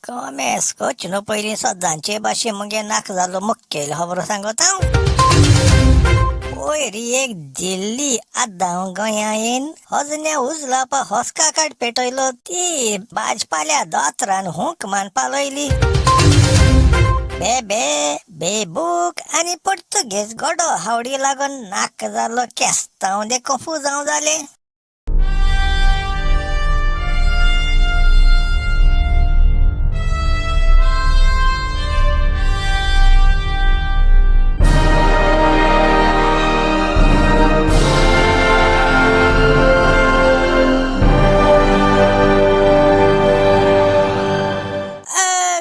कमेस करचे न्हू पयलीं सदांचे भाशेन मुगे नाका जाल्लो मुखेल खबरो सांगता हांव. पयर एक दिल्ली आदां गोंया येवन हजन्या उजलापा हस्का काड पेटयलो ती भाजपाल्या दोतरान हूंक मान पालयली. बेबे बेबूक आनी पुर्तुगेज गडो हावडी लागून नाका जाल्लो केस्तांव दे कंफुजांव जालें.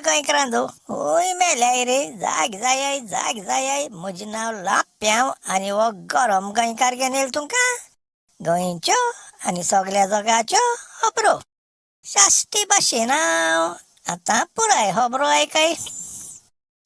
गोंयकारांनो हूंय मेल्याय रे, जाग जायाय जाग जायाय. म्हजें नांव लाप्यांव आनी हो गरम गोंयकार घेवन येयला तुमकां गोंयच्यो आनी सगल्या जगाच्यो खबरो साश्टी भाशेन. हांव आतां पुराय खबरो आयकाय.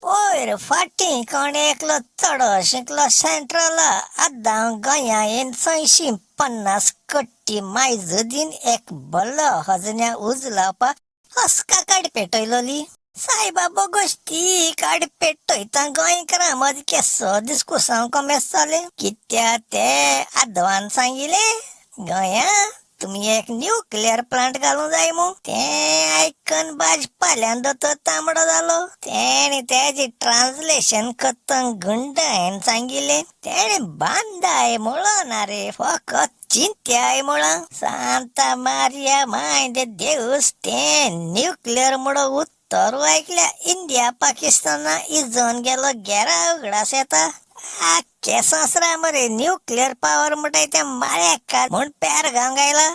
पयर फाटीं कोण एकलो चडो शिकलो सेंट्रला आदां गोंया येवन 650 कोटी मायजुदीन एक बल्लो हजन्या उजलावपा हस्का काड पेटयलोली. सायबा बोगोश ती काड पेटयता गोंयकारां मदीं केसो दिस्कुसांव कमेस जालें. कित्या ते आदवान सांगिलें गोंया तुमी एक न्युक्लियर प्लांट घालूंक जाय मू. तें आयकन भाजपाल्यान दोतोर तांबडो जालो. तेणें तेजें ट्रान्सलेशन करतना गुंडायन सांगिलें तेणें बांदाय म्हणलो ना रे, फकत चिंत्याय म्हळां. सांता मारिया माय दे देवूस तें न्युक्लियर म्हणून उत्तर आयकल्या इंडिया पाकिस्ताना इजोवन गेलो गेरा उगडास येता. आख्खे संवसारा मरे न्युक्लियर पावर म्हणटाय तें माळ्याक म्हूण पेर गावंक आयला.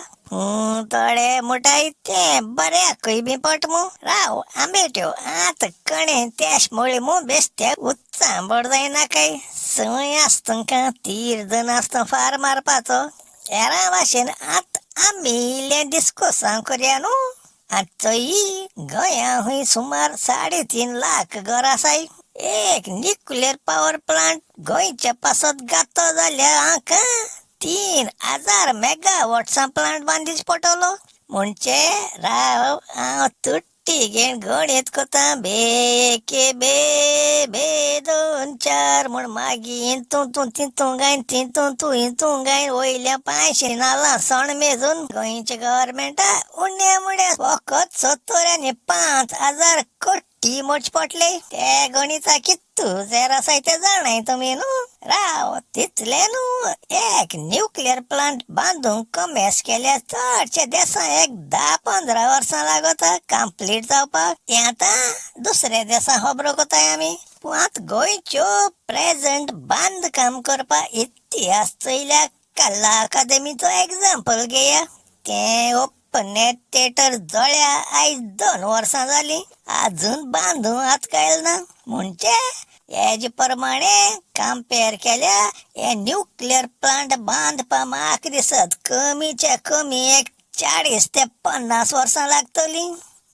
थोडे म्हणटाय तें बऱ्याकूय बी पट मू. राव आंबेट्यो आतां कणें तेश मोळी मू बेश्टे उत्चांबड जायना काय. संवय आसता तुमकां तीर दोन आसता फार मारपाचो. हेरां भाशेन आतां आमी इल्लें डिस्कुसांव करया न्हू. आतां चोयी गोंया हूंय सुमार 3.5 लाख घरां आसाय. एक न्युक्लियर पावर प्लांट गोंयच्या पासत गातो जाल्यार हांकां 3000 मेगावॉट्सां प्लांट बांदीच पडटलो. म्हणजे राव हांव तुट्टी घेवन गणीत करता. बे एके बे बे दोन चार म्हूण मागीर हितूं तूं तितूं गायन तितूं तूं हितूं गायन वयल्या 500 नाल्लां सण मेजून गोंयच्या गव्हर्मेंटा उण्या मुण्या फकत 70 आनी 5000 कोटी मोडचे पडले. ते गणिता कितू जेर आसाय ते जाणाय तुमी न्हू. राव तितले न्हू एक न्युक्लियर प्लांट बांदूंक कमेस केल्यार चडशे देसां एक 10-15 वर्सां लागता कंप्लीट जावपाक. हें आतां दुसऱ्या देसां खबरो करताय आमी. पूण आतां गोंयच्यो प्रेजंट बांदकाम करपाक इतिहास चोयल्या कला अकादमीचो एग्जाम्पल घेया. तें ओपन एर थिएटर जळ्या आयज 2 वर्सां जालीं आजून बांदूंक हात कायल ना. म्हणजे हेजे प्रमाणे कंपेर केल्या हे न्युक्लियर प्लांट बांदपा म्हाका दिसत कमीच्या कमी एक 40 ते 50 वर्सां लागतलीं.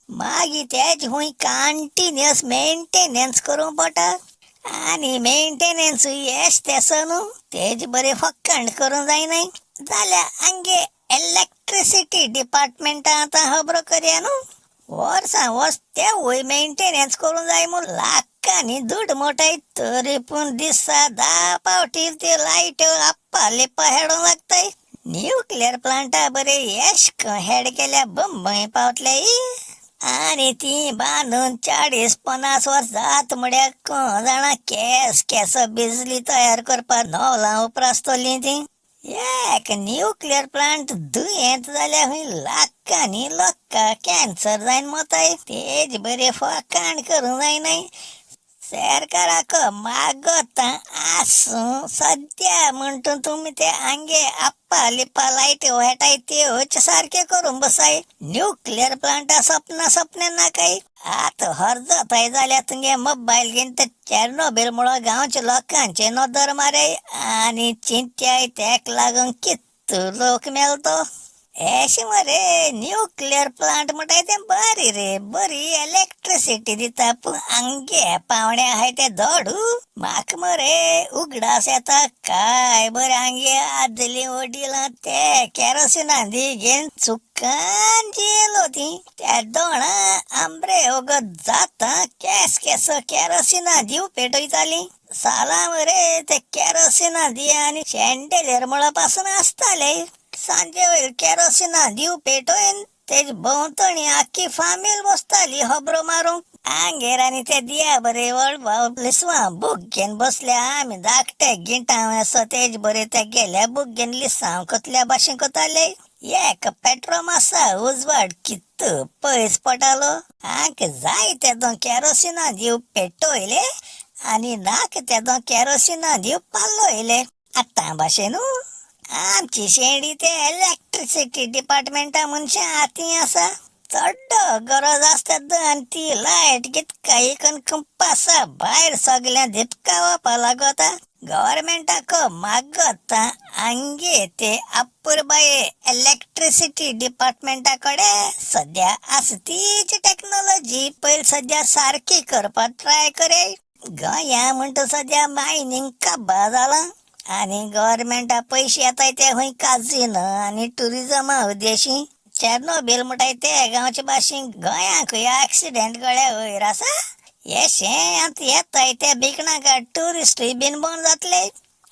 मागीर तेजे खूंय कंटिन्युअस मेंटेनन्स करूंक पडटा आनी मेंटेनन्सूय येश तेसो न्हू तेजे बरें फकांड करूंक जायनाय. जाल्यार आमगे इलेक्ट्रिसिटी डिपार्टमेंटा आतां खबरो करया न्हू. वर्सां वर्स तेवूय मेंटेनन्स करूंक जाय म्हूण लाखांनी दुड मोटाय तरी पूण दिसा 10 पावटी त्यो लायट्यो आप्पा लिप्पा हेडूंक लागताय. न्युक्लियर प्लांटा बरे येश हेड केल्या बंबय पावतले आनी ती बांदून 40-50 वर्स जात म्हळ्यार कोण जाणा केस केस बिजली तयार करपाक नवलां उपरासतलीं ती. एक न्युक्लियर प्लांट दुयेंत जाल्यार खंय लाखांनी लोकां कॅन्सर जायन मताय. तेज बरें फकांड करूंक जायनाय. सरकाराक मागता आसूं सद्या म्हणटा तुमी ते आंगे आप्पा लिप्पा लायटी हेटाय त्योच सारके करूंक बसाय. न्युक्लियर प्लांटा सपना सपने नाकाय. आतां हरजताय जाल्यार तुमगे मोबायल घेवन ते चेर्नोबील म्हणून गांवच्या लोकांचे नदर माराय आनी चिंत्याय तेक लागून कितू लोक मेलतो. एशें मरे न्युक्लियर प्लांट म्हणटाय तें बरी रे, बरी इलेक्ट्रिसिटी दिता, पूण आमगे पावणे आहाय ते धड. म्हाका मरे उगडास येता काय बरें आमगे आदलीं वडिलां ते केरोसिना दी घेवन चुकान जियेलो ती. त्या दोणा आमरे वगत जाता केस केसो केरोसिना दिव पेटयताली. सालां मरे ते केरोसिना दिया आनी शेंडेलेर मळप पासून आसताले. सांजे वयर केरोसिना दिव पेटोवन तेज भोंवतणी आख्खी फामील बसताली खबरो मारूंक. आंगेर आनी ते दिया बरे व्हड लिसवां बूक घेवन बसल्या आमी धाकटे गिंटांव आसा तेज बरे ते गेल्या बूक घेवन लिसांव कसल्या भाशेन कोताले. एक पेट्रोम आसा उजवाड कित्त पयस पडटालो. आंक जाय तेदो केरोसिना दिव पेटोयले आनी नाक तेदो केरोसिना दिव पालोयले. आतां भाशेन आमची शेंडी ते इलेक्ट्रिसिटी डिपार्टमेंटा मनशां हातीं आसा. चड गरज आसता आनी ती लायट कितकाय कंपासा भायर सगळ्यां दिपकावपा लागता. गव्हर्मेंटाक मागता आमगे ते अपुरबाये इलेक्ट्रिसिटी डिपार्टमेंटा कडेन सद्या आसा तीच टॅक्नोलॉजी पयलीं सद्या सारकी करपाक ट्राय करे. गोंया म्हणटा सद्या मायनींग काबार जालां आनी गव्हर्मेंटा पयशे येताय ते खंय काजिनो आनी टुरिजमा उद्देशी. चेर्नोबील म्हणटाय ते गांवचे भाशेन गोंयांकूय एक्सिडेंट गळ्या वयर आसा. येशें आतां येताय ते भिकणां ट्युरिस्टूय बीन बंद जातले.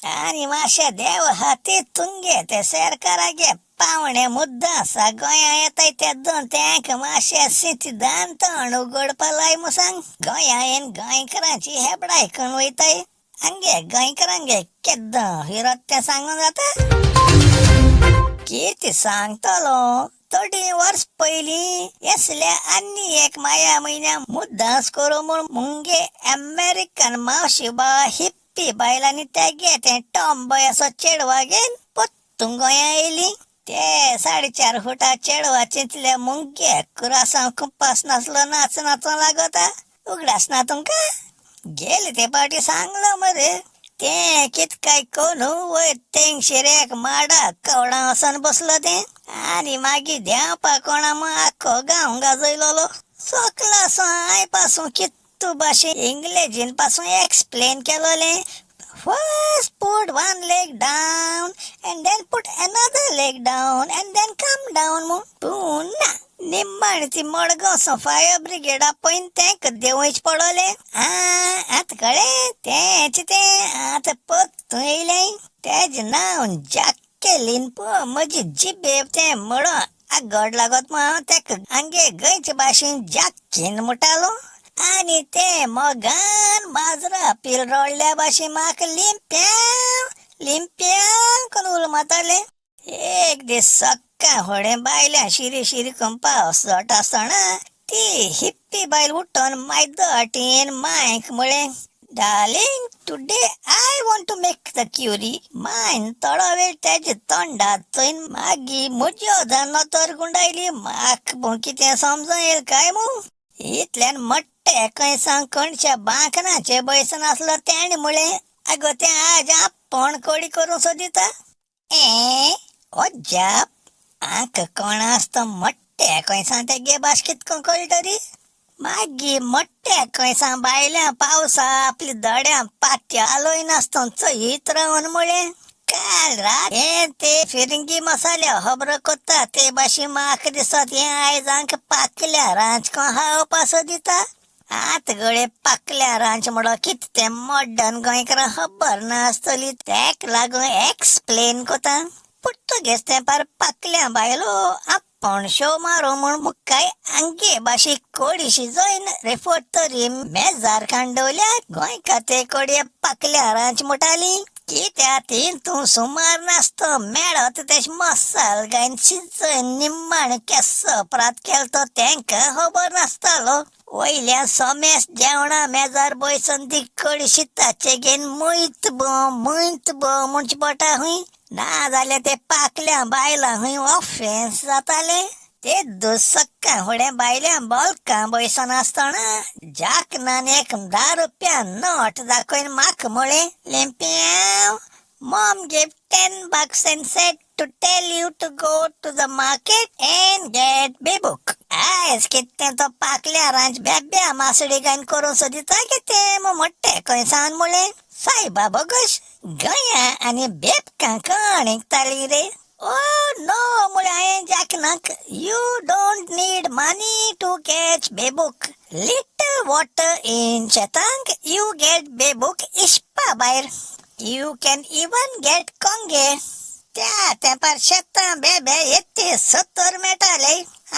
आनी मातशें देव आहा ते तुमगे ते सरकारागे पावणे मुद्दा आसा गोंया येताय ते दोन तेंक मातशें सिद्धांत तोंड उगडपा लाय म्हूण सांग. गोंया येवन गोंयकारांची हेबडाय करून वयताय. आमगे गोंयकारांगे केद्दां हिरोत तें सांगून जाता. कितें सांगतलो, थोडीं वर्स पयलीं येसल्या आनी एक माया म्हयन्या मुद्दांस करूं म्हूण मुंगे अमेरिकन मावशी बा हिप्पी बायलांनी तेगे तें टॉम बॉय असो चेडवा घेवन पोत्तून गोंया येयली. ते 4.5 फुटा चेडवा चिंतले मुंगे कुरासांव कुपास नासलो नाच नाचों लागता. उगडास ना तुमकां? गेले ते पावटी सांगलो मरे तें कित काय कोनू वयर तेंगशेर एक माडा कवडां वचोन बसलो तें आनी मागीर देंवपा कोणा म्हूण आख्खो गांव गाजयलोलो. सकला हांय पासून कित्तू भाशेन इंग्लेजीन पासून explain केलोलें. First put one leg down and then put another leg down and then come down म्हूण. पूण ना, निम्माण ती मडगांव फायर ब्रिगेडा पळयन तेंक देंवयच पडलें. आतां कळ्ळें तेंच तें आतां परतून येयलें. तेजें नांव जाकेलीन. पळय म्हजी जिबेर तें म्हणून आगड लागत म्हूण हांव तेका आमगे गोंयचे भाशेन जाकीन म्हणटालो. आनी तें मोगान माजरा पील रडल्या भाशेन म्हाका लिंप्यांव लिंप्यांव करून उलो मारतालें. एक दीस सक्काळ फुडें बायल्या शिरी शिरी करून पावस जाता आसतना ती हिप्पी बायल उठोन मायदो मायक म्हळें, Darling, today I want to make the curry. मायन थोडो वेळ तेजे तोंडात चोयन मागीर म्हज्या नदर गुंडायली. म्हाका कितें समजून येयल काय म्हूण. इतल्यान मट्टे खंय सांग कणच्या बांकनाचे बैसन आसलो तेणें म्हळें, आगो तें आज आपूण कोडी करूं सोदिता. ए अजाप, आंक कोण आसता मट्टे खंय सांग तेगे भास कितको कळटरी. मागीर मट्टे खंय सांग बायल्या पावसा आपली दड्या पात्या आलोयनासतना चोयत रावन म्हळें, काल रात हें ते फिरंगी मसाल्या खबरो कोत्ता ते भाशेन म्हाका दिसत हें आयज आंक पाकल्या रांच खावपा सोदिता. आतां गळे पाकल्या रांच म्हणो कितें तें मॉडर्न गोंयकारांक खबर नासतली तेक लागून एक्सप्लेन कोता. पुर्तुगेज तेंपार पाकल्या बायलो आपूण शो मारो म्हूण मुक्काय आंगे भाशे कोडी शिजोयन रेफोट तरी मेजार कांडवल्या गोंयकार ते कोडये पाकल्या रांच म्हणटाली. कित्या तीन तूं सुमार नासतो मेळत तेश मसाल गायन शिजोयन निम्माण केसो प्रात केलो तो तेंकां खबर नासतालो. वयल्या सोमेस जेवणा मेजार बयसन ती कडी शिताचे घेवन मुयत बो मुयत बो म्हणचे पडटा खंय. ना जाल्यार ते पाकल्या बायलां खंय ऑफेन्स जाताले. ते दुसक्का फुडें बायल्या बोलकां बयसन आसतना जाकनान एक 10 रुपया नोट दाखयन म्हाका म्हळें, लिंप्यांव, mom gave $10 and said to tell you to go to the market and get bebuk. आयज कितें तो पाकल्या रांच बेब्या मासडी गायन करून सोदिता कितें मग मोट्टे खंय सान मुळे सायबा बोगस गया आनी बेबकां कोण इंकताली रे. Oh no, मुळे हांवें जाकनाक, you don't need money to catch bebuk. Little water in शेतांक you get बेबूक इश्पा भायर. You can even get कोंगे. त्या तेंपार शेतां बेबे येते 70 मेळटाले.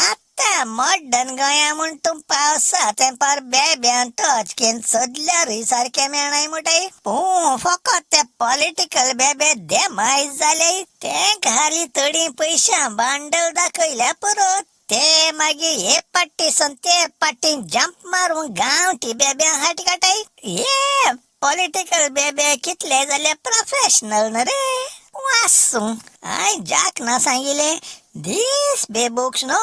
आतां मॉडर्न गोंया म्हूण तूं पावसा तेंपार बेब्यां टच घेवन सोदल्यारूय सारकें मेळनाय म्हणटाय. पूण फकत ते पॉलिटिकल बेबे देमायज जाले. तेंक हालीं थोडीं पयशां बांडल दाखयल्या पुरो ते मागीर हे पाट्टीसून ते पाट्टीन जंप मारून गांवठी बेब्यां हाट काटाय. हे पॉलिटिकल बेबे कितले जाल्यार प्रोफेशनल न्हू रे. आसूं, हांवें जाक ना सांगिलें, these bebuks no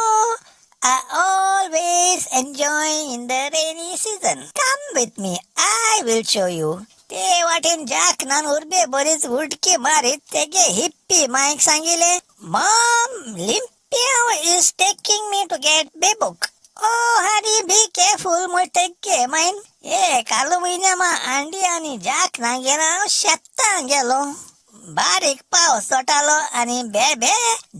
I always enjoy in the rainy season. Come with me, I will show you. ते वाटेन जाकनान उर्बे बरीच उडकी मारीत तेगे हिप्पी मायक सांगिलें, mom, Lampiao is taking me to get bebuk. Oh honey, be careful म्हण तेगे मायन. ए कालू म्हयन्या मा आंडी आनी जाकना घेवन हांव शेतां गेलो. बारीक पावस चोटालो आनी बेबे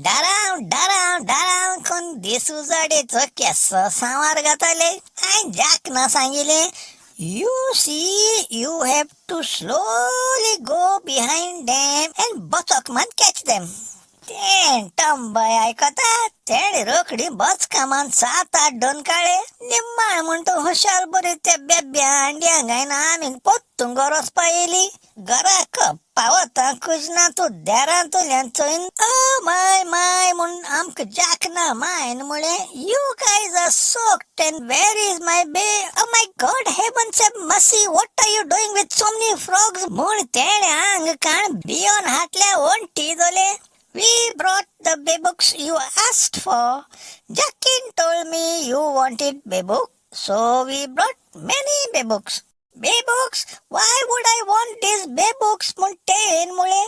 डराव डराव डराव करून दिसू जाडेचो केसो सांवार घाताले. हांवें जाकना सांगिलें, you see you have to slowly go behind them and बचक मान कॅच देम. तें टंबय आयकता तेणें रोखडी बचकामान 7-8 दोन काळे. निम्माळ म्हण तूं हुशार बरी त्या बेब्या अंड्यांक घायन आमी पोत्तून घर वचपा येयली. घराक पावता कुजना तूं देरांतल्यान चोयन ओ my my म्हूण आमकां जाकना मायन म्हळें, you guys are soaked and where is my bay? Oh my God, heavens have mercy, what are you doing with so many frogs? म्हूण तेणें आंग काण भियोन हातल्या वण्टी दोले. We brought the bebuks you asked for. Jackin told me you wanted bebuk, so we brought many bebuks. Bebuks? Why would I want these bebuks? म्हूण तेणें म्हळें.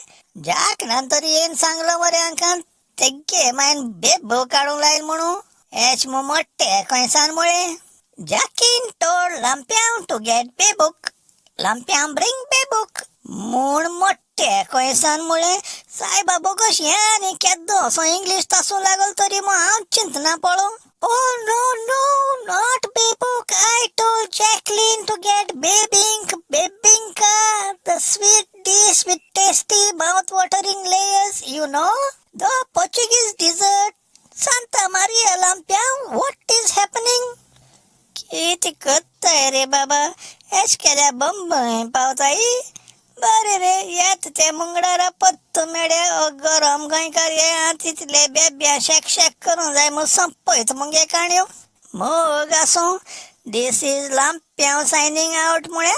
जाक नंतर येन सांगलो मरे आंकान तेगे मायन बेबू काडूंक लायल म्हणून. एच मु मोट्टे खंयसान म्हळें, Jackin told Lampiao to get bebuk. Lampiao bring bebuk म्हूण मोट्टे खंयसान म्हळें. सायबा बोगस हें आनी केद्दो असो इंग्लीश तासूं लागल तरी मग हांव चिंतना पळोवं. Oh no no, not bebuk. I told Jacqueline to get bebink, bebinka, the sweet dish with tasty mouth-watering layers, you know, the Portuguese dessert. Santa Maria Lampiao, what is happening? कितें करताय रे बाबा, एश केल्या बंबय पावताय. बरें रे, येत ते मुंगडारा पत्तू मेड्या गरम गोंयकार हे तितले बेब्या शेक शेक करूंक जाय म्हूण संपयत मुगे काणयो. मोग आसूं, this is Lampiao signing out म्हळ्यार.